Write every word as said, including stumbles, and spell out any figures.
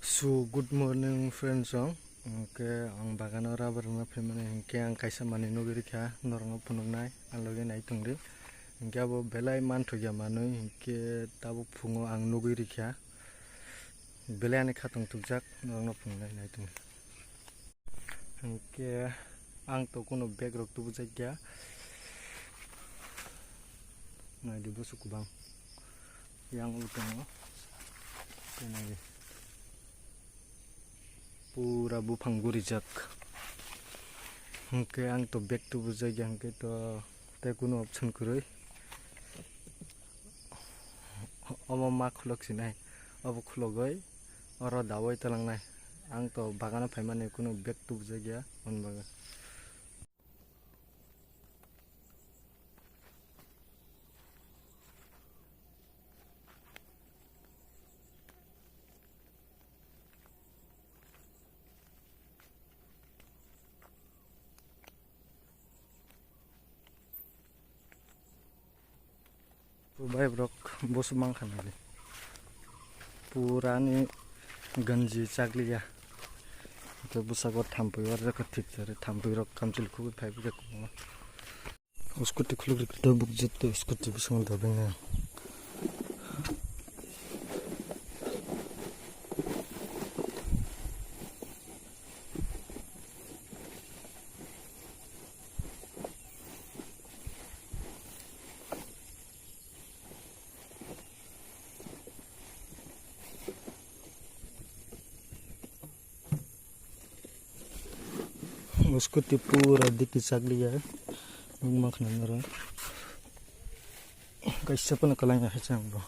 So, good morning, friends, song. Hwnkhe ang bagano rubber rwna phaimani, hwnkhe ang kaisa manwi nugwi rikha, norokno phunuknai, ang logi nai tongdi. Hwnkhe abo belai manthokya manwi, hwnkhe tabuk phungo ang nugwi rikha. Belai ani khatong tukjak, norokno phunuknai, nai tongdi. Hwnkhe ang to kuno bag rok tubujakya. Naidi bwswk kwbang. Yang o tongo. Tei naidi. Pura buphang gurijak. Hwnkhe ang to bag tubujakya hwnkhe to tei kuno option kwrwi. Omo ma khulok sinai. Obo khulogwi oro dawai talangnai. Ang to bagano phaimani kuno bag tubujakya hwn bagwi. Bai borok bosu mankha nai. Purani ganji chakliya. Hwnkhe bwskango thampui o rwkha thik chari, thampui rok kamchwlwi khugwi phaibaikha kwbangma. Scooty khuluk rikha tabuk jotto scooty bwskango dabangya. Scooty pura diki chakliya. Nukmankha nai norok. Kaisa phano kwlangya hai se ang bo.